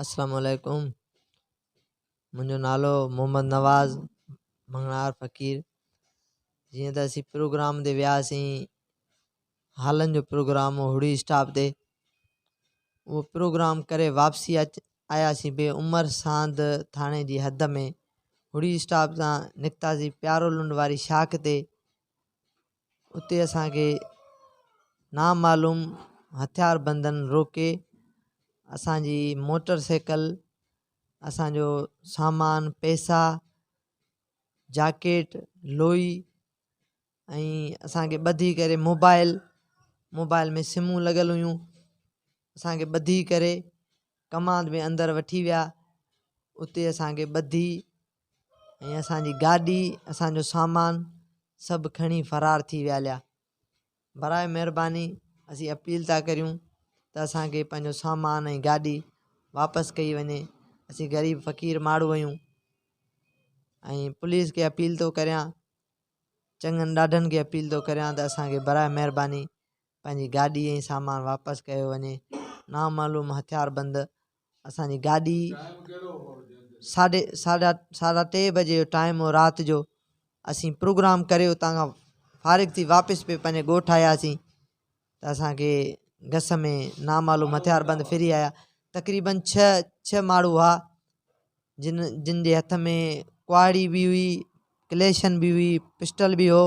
اسلام عليڪم منهنجو نالو محمد نواز مڱڻهار فقير جيئن ته اسين پروگرام تي وياسين هالن جو پروگرام هو هڙي اسٽاپ تي اهو پروگرام ڪري واپسي اچ آياسين بي عمر ساند ٿاڻي جي حد ۾ هڙي اسٽاپ تان نڪتاسين پيارو لنڊ واري شاخ تي اتي اسان کي نامعلوم هٿياربندن روڪي اسان جي موٽر سائيڪل اسان جو سامان پئسا جاڪيٽ لوئي ۽ اسان کي ٻڌي ڪري موبائل موبائل ۾ سمون لڳل هيون اسان کي ٻڌي ڪري ڪماند ۾ اندر وٺي ويا اتي اسان کي ٻڌي ۽ اسان جي گاڏي اسان جو سامان سڀ کڻي فرار ٿي ويا هليا برائي مهرباني اسين اپيل ٿا ڪريون ته اسان کي پنهنجو سامان ۽ گاڏي واپس ڪئي وڃي اسين غريب فقير ماڻهو آهيون ۽ پوليس کي اپيل ٿو ڪريان چڱن ڏاڍن کي اپيل ٿو ڪريان ته اسان کي برائي مهرباني پنهنجي گاڏي ۽ سامان واپس ڪيو وڃي نامعلوم هٿيار بند اسان جي گاڏي ساڍي ساڍا ساڍا ٽي بجي جو ٽائيم هو رات جو اسين پروگرام ڪري اتان کان فارغ ٿي واپس پي پنهنجي ڳوٺ آياسين ته اسان کي گس ۾ نامعلوم هٿيار بند ڦري آيا تقريبن ڇهه ڇهه ماڻهو هئا جن جن جي هٿ ۾ ڪهاڙي به هئي ڪليشن به هئي پسٽل به هو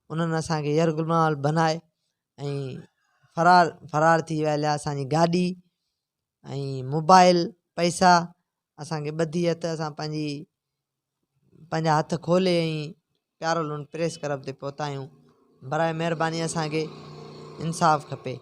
انهن اسان کي يرغمال بنائي ۽ فرار فرار ٿي ويا هليا اسان جي گاڏي ۽ موبائل پئسا اسان کي ٻڌي هٿ اسان پنهنجي پنهنجا هٿ کولي ۽ پيارو لنڊ پريس ڪلب تي پهتا آهيون برائي مهرباني اسان کي انصاف کپي.